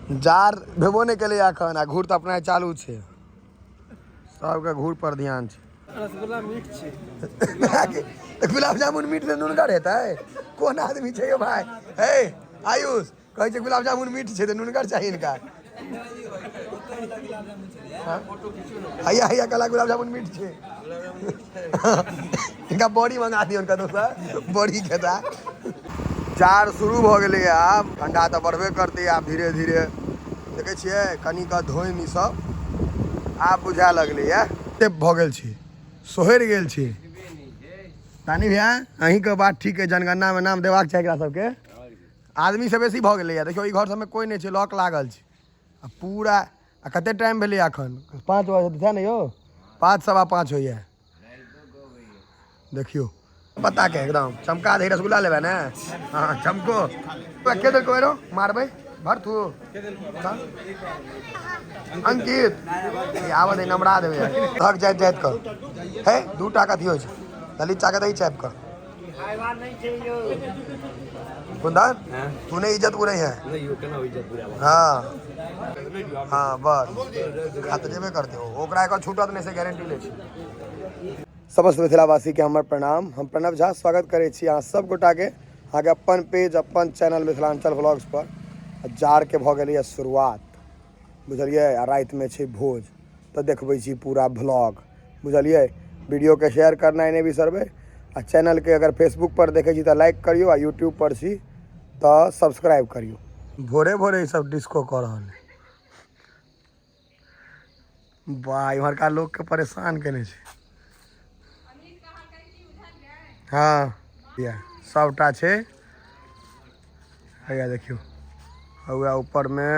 जाड़ भेबो नहि केलै एखन आ घूर तऽ अपना चालू छै। सबके घूर पर ध्यान छै। रसगुल्ला मीठ छै। तऽ गुलाब जामुन मीठ से नुनगर हेतै? कोन आदमी छै यौ भाय? हे आयुष, कहै छै गुलाब जामुन मीठ छै तऽ नुनगर चाही हिनका। हैया हैया कहला गुलाब जामुन मीठ छै। हिनका बड़ी मंगा दियौन कतौसँ, बड़ी खेता। जाड़ शुरू भऽ गेलैए, आब ठंडा तऽ बढ़बे करतै आब धीरे धीरे। देखै छियै कनि कऽ धोनि ई सब आब बुझाए लगलैए। भऽ गेल छी, सोहरि गेल छी। तानी भैया, अहीँके बात ठीक है, जनगणनामे नाम देबाक चाही एकरा सबके। आदमी सब बेसी भऽ गेलैए। देखियौ, ई घर सबमे कोइ नहि छै, लॉक लागल छै आ पूरा। आ कते टाइम भेलैए एखन? 5 बजे छै ने यौ, 5 5:15 होइए। देखियौ पत्ता के एकदम चमका दे। रसगुल्ला लेबै ने? हँ, चमको के देलको एरो मारबै भरथू। अंकित आबऽ दे, नमरा देबै थक जाइत जाइत कऽ। हे, 2 टा कथी होइ छै? ललित चाके दही चापि कऽ। कुंदन, तू नहीं इज्जत बुरे है। हाँ हाँ, बस खा तऽ जेबे करते हो, ओकरा एकर छूटत नहि से गारंटी लै छी। समस्त मिथिलावासीके हमर प्रणाम। हम प्रणव झा स्वागत करै छी अहाँ सब गोटाके अहाँके अपन पेज, अपन चैनल मिथिलांचल व्लॉग्स पर। जाड़के भऽ गेलैए शुरुआत, बुझलियै? आ रातिमे छै भोज, तऽ देखबै छी पूरा व्लॉग, बुझलियै? वीडियोके शेयर करनाइ नहि बिसरबै आ चैनलके अगर फेसबुक पर देखै छी तऽ लाइक करियौ आ यूट्यूब पर छी तऽ सब्सक्राइब करियौ। भोरे भोरे ई सब डिस्को कऽ रहल है। वाह, इम्हरका लोकके परेशान केने छै। हँ, इएह सबटा छै। हैया देखियौ, हौआ ऊपरमे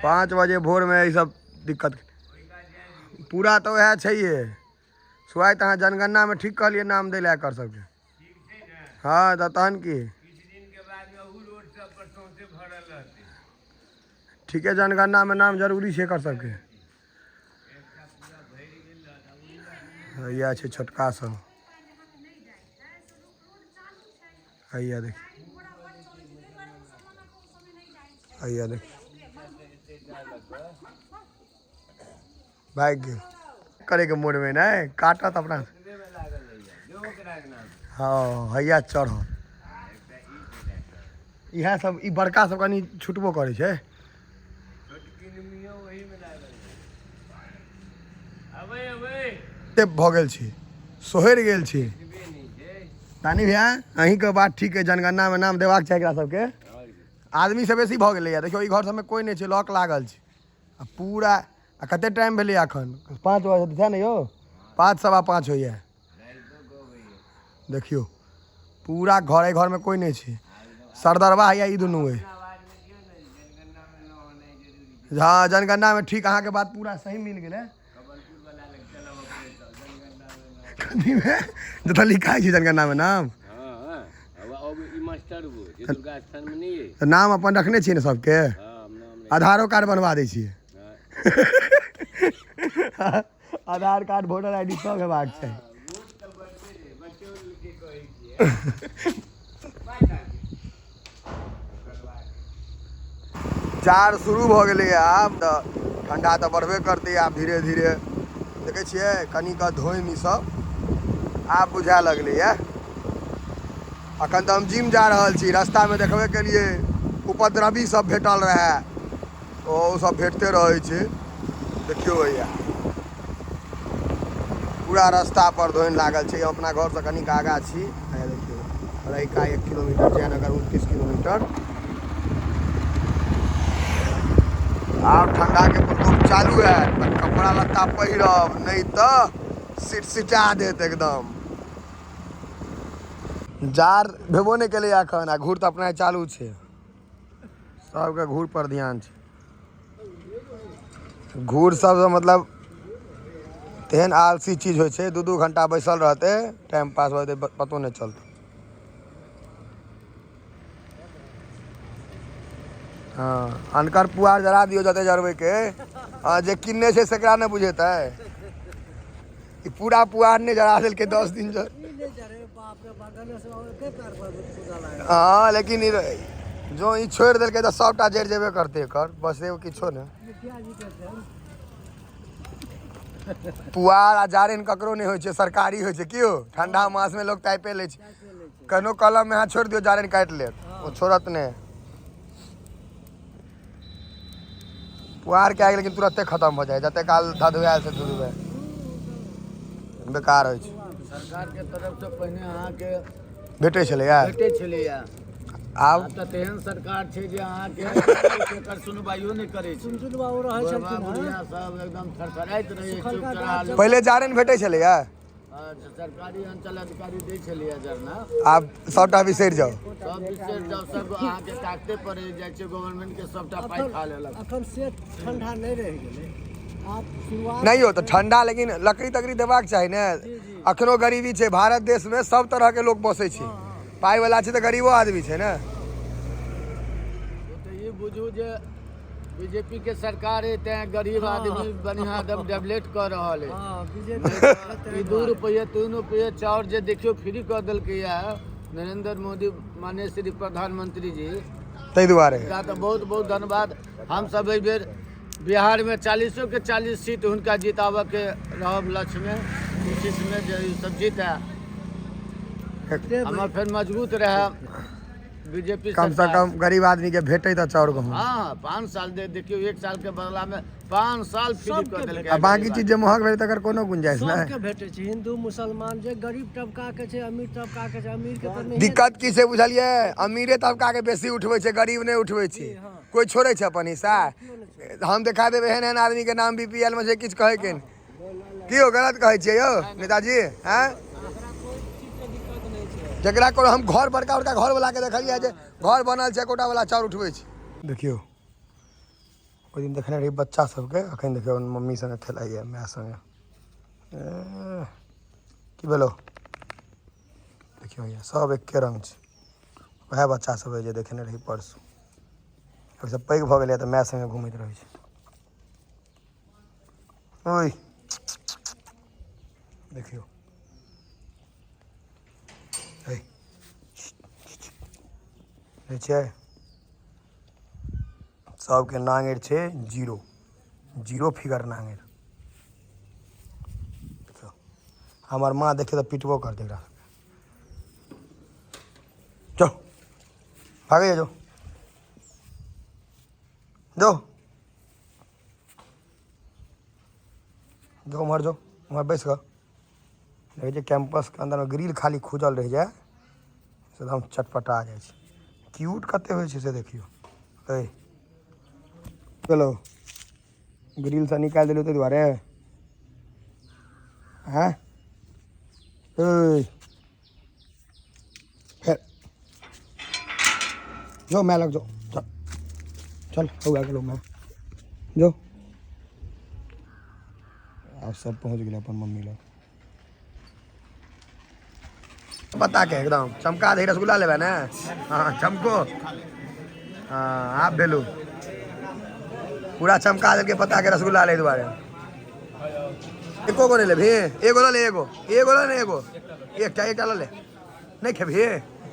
5 बजे भोरमे ई सब दिक्कत पूरा तऽ वएह छैहे। सुआइ तऽ अहाँ जनगणनामे ठीक कहलियै नाम दै लए एकर सबके। हँ, तऽ तहन की ठीके, जनगणनामे नाम जरूरी छै एकर सबके। हैया छै छोटका सब। हैया देख, हैया देख, भागि गेल करैके मोडमे नहि काटत अपना। हँ, हैया चढ़ल। इएह सब ई बड़का सब कनि छुटबो करै छै। भऽ गेल छी, सोहरि गेल छी। तानी भैया, अहीँके बात ठीक है, जनगणनामे नाम देबाक चाही एकरा सबके। आदमी सब बेसी भऽ गेलैए। देखियौ, ई घर सबमे कोइ नहि छै, लॉक लागल छै आ पूरा। आ कते टाइम भेलैए एखन? 5 बजे छै ने यौ, 5 5:15 होइए। देखियौ पूरा घर, एहि घरमे कोइ नहि छै। सरदरबा हैया ई दुनू अइ। हँ, जनगणनामे ठीक, अहाँके बात पूरा सही मिल गेलै। कथीमे जतऽ लिखाइ छै जनगणनामे नाम? तऽ नाम अपन रखने छियै ने सबके? आधारो कार्ड बनवा दै छियै। आधार कार्ड, वोटर आईडी सब हेबाक चाही। जाड़ शुरू भऽ गेलैए आब तऽ ठंडा तऽ बढ़बे करतै आब धीरे धीरे। देखै छियै कनि कऽ धोनि ई सब आब बुझाए लगलैए। अखन तऽ हम जिम जा रहल छी, रास्तामे देखबे केलियै उपद्रवी सब भेटल रहए, ओ सब भेटते रहै छै। देखियौ, भैया, पूरा रास्ता पर धोनि लागल छै। हम अपना घरसँ कनिक आगाँ छी। हैया देखियौ, रहिका 1 किलोमीटर, जयनगर 29 किलोमीटर। आब ठंडाके प्रकोप चालू है तऽ कपड़ा लत्ता पहिरब, नहि तऽ सिटसिटा देत एकदम। जाड़ भेबो नहि केलै एखन आ घूर तऽ अपना चालू छै। सबके घूर पर ध्यान छै। घूर सबसँ मतलब तेहन आलसी चीज होइ छै, 2-2 घंटा बैसल रहतै, टाइम पास भऽ जेतै, पतो नहि चलतै। हँ, अनकर पुआर जरा दियौ जते जरबैके। हँ, जे किनने छै सेकरा नहि बुझेतै। ई पूरा पुआर नहि जरा देलकै 10 दिन से। हँ, लेकिन ई जो ई छोड़ि देलकै तऽ सभटा जरि जेबे करतै एकर बस एगो किछो नहि। पुआर आ जारनि ककरो नहि होइ छै, सरकारी होइ छै। की हो, ठंडा मास में लोग तापे लै छै। कनो कलम में अहाँ छोड़ि दियौ, जारनि काटि लेत, ओ छोड़त नहि। पुआर के आगि लेकिन तुरते खत्म हो जाए, जते काल धधुआयल से धधुआयल बेकार होइ छै। सरकार के तरफ से पहिने अहाँके भेटै छलैया, भेटै छलैया। आब तऽ तेहन सरकार छै जे अहाँके एकर सुनवाइयो नहि करै छै। सुनसुन बाबू रहै बुढ़वा छलखिन हँ। बुढ़िया सब एकदम थरथराइत रहै छै, सुखलका चुप चढ़ा गाछ। पहिले जारनि भेटै छलैया। अच्छा, सरकारी अंचल अधिकारी दै छलैया जरना। आब सबटा बिसरि जाउ, सब बिसरि जाउ, सब अहाँके कागते पर रहि जाइ छै। गवर्नमेंट के सबटा पाइ खा लेलक। अखन से ठंडा नहि रहि गेलै आब शुरुआत। नहीं हो तऽ ठंडा, लेकिन लकड़ी तकड़ी देबाक चाही ने। अखनो गरीबी छै भारत देश में, सब तरह के लोग बसै छै। पाइ वाला छै तऽ गरीबो आदमी छै ने। ओ तऽ ई बुझू जे बीजेपी के सरकार है तें गरीब आदमी बढ़िया एकदम डेवलप कऽ रहल है। हँ, बीजेपी। ई 2 रुपये 3 रुपये चाउर जे देखियौ फ्री कऽ देलकैया नरेंद्र मोदी माननीय श्री प्रधानमंत्री जी, ताहि दुआरे हुनका तऽ बहुत बहुत धन्यवाद। हमसब एहि बेर बिहारमे 40 के 40 सीट हुनका जिताबऽ के रहब लक्ष्यमे, कोशिशमे जे ई सब जीतए, हमर फेर मजबूत रहए बीजेपी। कम से कम गरीब आदमी के भेटै तऽ चाउर गहूम। हाँ, 5 साल दे देखियौ, 1 साल के बदला में 5 साल फ्री सबके कऽ देलकै। आ बाकी चीज जे महग भेलै तकर कोनो गुंजाइश सबके नहि। भेटै छै, हिन्दू मुसलमान, जे गरीब तबका के छै, अमीर तबका के छै। अमीर के तऽ नहिए। दिक्कत की छै बुझलियै? अमीरे तबका के बेसी उठबै छै, गरीब नहि उठबै छै। कोइ छोड़ै छै अपन हिस्सा? हम देखा देब एहन एहन आदमी के नाम बीपीएल में छै, किछु कहै के नहि। की यौ, गलत कहै छियै यौ नेताजी? हैं, जकरा कोनो हम घर बड़का बड़का घर वाला के देखलियै जे घर बनल छै, एकोटा वाला चाउर उठबै छै। देखियौ, ओहि दिन देखने रही बच्चा सबके, अखन देखियौ मम्मी संगे खेलाइए, माय संगे। ए, की भेलो? देखियौ भैया, सब एके रंग छै। वएह बच्चा सब है जे देखने रही परसू। आब सब पैघ भऽ गेलै तऽ माय संगे घूमैत रहै छै। ओइ देखियौ, हे देखै छियै, सबके नांगरि छै जीरो जीरो फिगर नांगरि। देखियौ, हमर माँ देखियौ तऽ पिटबो करतै एकरा। जाओ, भागे जाओ, जाओ जो उम्हर, जो उम्हर बैस कऽ। देखै छियै, कैंपसके अन्दरमे ग्रिल खाली खुजल रहि जाय से एकदम चटपटा जाइ छै। क्यूट कते होइ छै से देखियौ। ऐ चलो, ग्रिलसँ निकालि देलियै ताहि दुआरे। आँय, ओइ फेर जो माय लग जो, चल चल, हो गेलो माय, जो। आब सब पहुँच गेलै अपन मम्मी लग। पता के एकदम चमका दे। रसगुल्ला लेबै ने? हाँ, चमको। हाँ, आब भेलू पूरा चमका देलकै पता के रसगुल्ला लै दुआरे। एको गो नहि लेबही? एगो लऽ ले, एगो, एगो लऽ ले, एगो, एकटा, एकटा लऽ ले। नहि खेबही?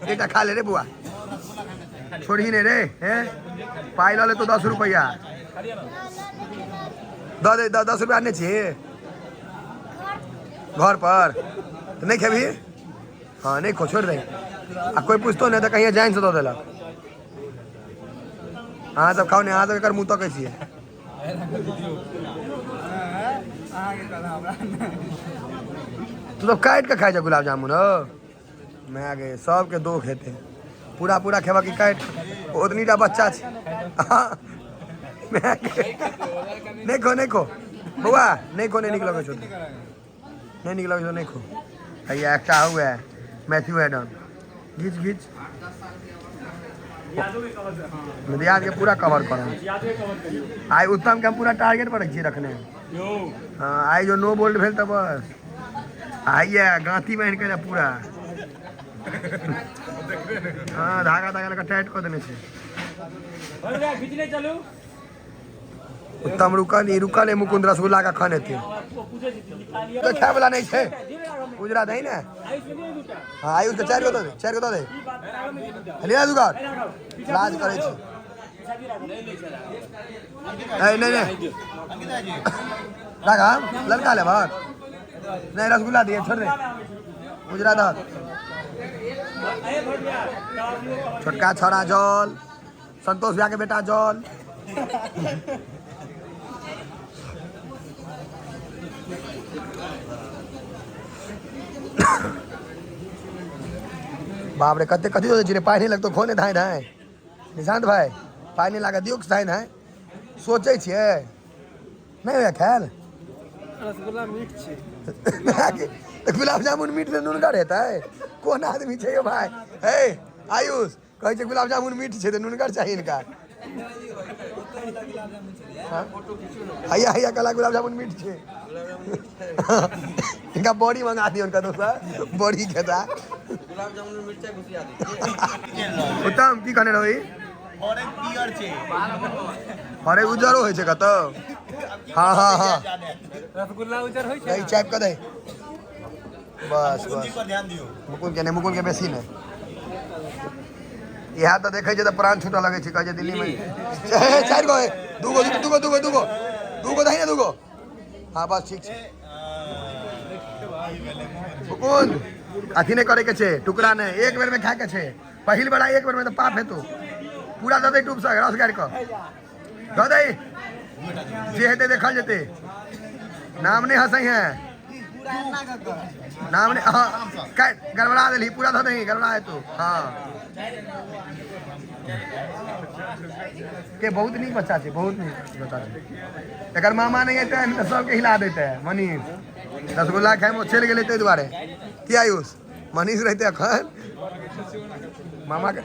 एकटा खा ले रे बुआ, छोड़ही नहि रे। हे, पाइ लऽ ले तो, 10 रुपैआ दऽ दे। 10 रुपैआ नहि छी घर पर तऽ नहि खेबही? हाँ, नहि खो, छोड़ि दे। आ कोइ पुछतो नहि तऽ कहिया जानि से दऽ देलक। अहाँ सब खाउ ने, अहाँ सब एकर मुँह तकै छियै। तू सब काटि कऽ खाइ छै गुलाब जामुन? हो माय गे, सबके दोख हेतै। पूरा पूरा खेबा कि काटि? ओतनी टा बच्चा छै। माय गे, नहि खो, नहि खो बौआ, नहि खो। नहि नीक लगै छौ? नहि नीक लगै छौ? नहि खो। हैया एकटा हुए मैथ्यू एडन, घीच घीच। दियाद के पूरा कवर करब आइ। उत्तम के हम पूरा टारगेट पर छियै रखने। हाँ, आइ जो नो बोल्ड भेल तऽ बस। आइए गाँती बान्हि के पूरा, हाँ, धागा धागा लगा टाइट कऽ देने छै। खींचने चलू। उत्तम रुकल, ई रुकल है। मुकुंद रसगुल्ला कखन एतै? तो खाय वाला नहीं छै। उजरा दही ने। हाँ आयुष के 4 गो दऽ दे, 4 गो दऽ दे। लिया दुकान लाज करै छी। नहीं नहीं नहीं राघव लड़का ले भाग नहीं रसगुल्ला दिए छोड़ दे उजरा दह। छोटका छौड़ा जल, संतोष भैया के बेटा जल। बाप रे कते कथी रे, पाइ नहीं लगतो खोने धाय धाय। निशांत भाई पाइ नहीं लागत दियौ धाय धाय। सोचै छियै नहीं होया खायल रसगुल्ला मीठ छै। तऽ गुलाब जामुन मीठ से नुनगर हेतै? कोन आदमी छै यौ भाई? हे आयुष कहै छै गुलाब जामुन मीठ छै तऽ नुनगर चाही हिनका। हैया हैया कहला गुलाब जामुन मीठ छै। हिनका बड़ी मंगा दियौ हुनका दोसर बड़ी खेता। गुलाब जामुन में मिर्चाई घुसिया दी। उत्तम की कहने रही? हरे उजरो होइ छै कतौ। हाँ हाँ हाँ रसगुल्ला उजर होइ छै। दही चापि कऽ दही। बस बस मुकुल के नहि, मुकुल के बेसी नहि। इएह तऽ देखै छै तऽ प्राण छूटऽ लगै छै। कहै छै दिल्ली में 4 गो 2 गो 2 गो 2 गो 2 गो 2 गो दही ने 2 गो। हाँ बस ठीक छै। मुकुल अथी नहि करैके छै, टुकड़ा नहि, एक बेर में खायके छै। पहिल बड़ा एक बेर में तऽ पाप हेतौ। पूरा दऽ दे टूप से रस गारि कऽ दऽ दे, जे हेतै देखल जेतै। नाम नहि हंसै है, नाम नहीं। हाँ गड़बड़ा देली, पूरा दऽ दही, गड़बड़ा हेतौ। हाँ के बहुत नीक बच्चा छै, बहुत नीक बच्चा छै। एकर मामा नहि एतै तऽ सबके हिला देतै। मनीष रसगुल्ला खायमे ओ चलि गेलै ताहि दुआरे। की आयुष मनीष रहितै अखन मामा के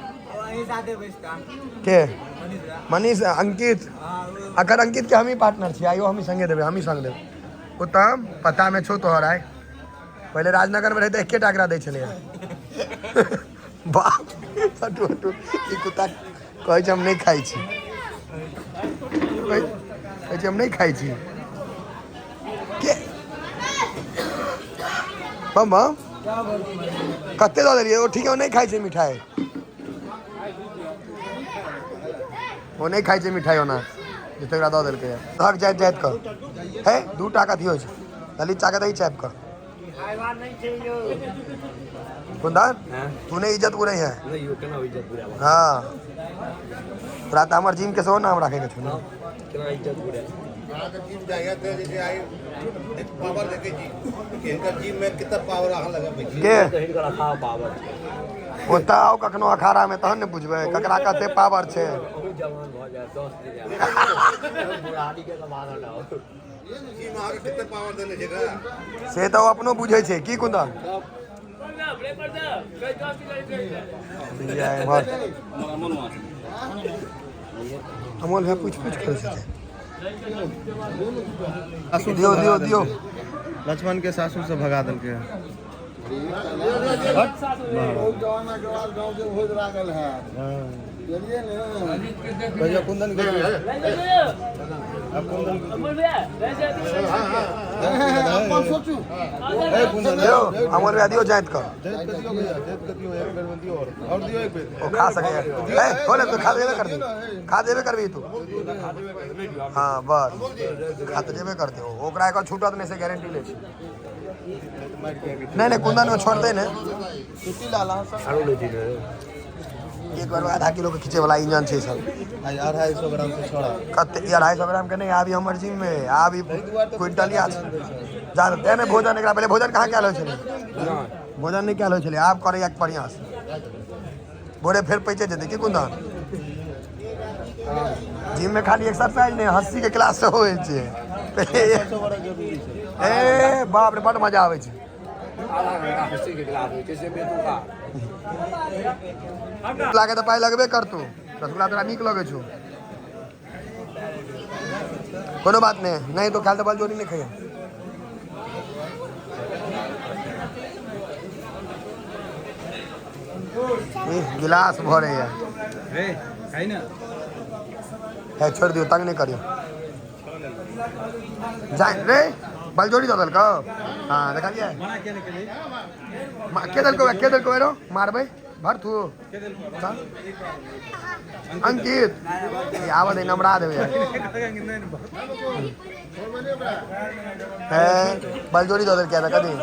मनीष अंकित। अखन अंकित के हमही पार्टनर छियै, आइयो हमही संगे देबै, हमही संग देबै। उत्तम पता में छौ तोहर आइ। पहिले राजनगर में रहै तऽ एकेटा एकरा दै छलैया। बाप हटू हटू, ई कुत्ता कहै छै हम नहि खाइ छी, कहै छै हम नहि खाइ छी। के बम बम कते दऽ देलियै? ओ ठीक है, ओ नहि खाइ छै मिठाइ, ओ नहि खाइ छै मिठाइ ओना जते ओकरा दऽ देलकै। धक जाइत जाइत कऽ हे 2 टा कथी होइ छै ललित चाके दही चापि कऽ। कुंदन तू नहीं इज्जत बुरै है। हाँ तोरा तऽ हमर जिम के सेहो नाम राखै के छौ ने। के ओतऽ आउ कखनो अखाड़ा में तहन ने बुझबै ककरा कते पावर छै। से तऽ ओ अपनो बुझै छै। की कुंदन अमोल भाई पूछ पूछ करै छै। दियौ दियौ दियौ। लक्ष्मण के सासुर से भगा देलकै। अमोल भैया दियौ जाइत कऽ। ओ खा सकैए। खोले तो खा देबे करबी, खा देबे करबी तू। हाँ बस खा तऽ जेबे करतै ओ, ओकरा एकर छूटत नहि से गारंटी लै छी। नहीं नहीं कुंदन में छोड़ते ने। एक बार आधा किलो के खींचे वाला इंजन छै सब। 250 ग्राम के छोड़ा कते? 250 ग्राम के नहीं, आबी हमर जिम में आबी क्विंटलिया छै। जा ते ने भोजन एकरा पहिले भोजन कहाँ कयल होइ छलै? भोजन नहि कयल होइ छलै, आब करैया बढ़िआँ से। भोरे फेर पैचे जेतै की कुंदन? जिम में खाली एक्सरसाइज नहीं, हंसी के क्लास सेहो होइ छै। ए बाप रे बड मजा आबै छै। रसगुल्ला के तऽ पाइ लगबे करतौ, रसगुल्ला तोरा नीक लगै छौ। कोनो बात नहीं, नहीं तो खाल तऽ बलजोरी नहीं खइहे। गिलास भरैया है, छोड़ दियौ, तंग नहीं करियौ। जा रे बलजोरी दऽ देलकौ। हाँ देखलियै के देलकौ, के देलकौ एरो मारबै भरथू अंकित आबऽ दे नमरा देबै है बलजोरी दऽ देलकै कथी।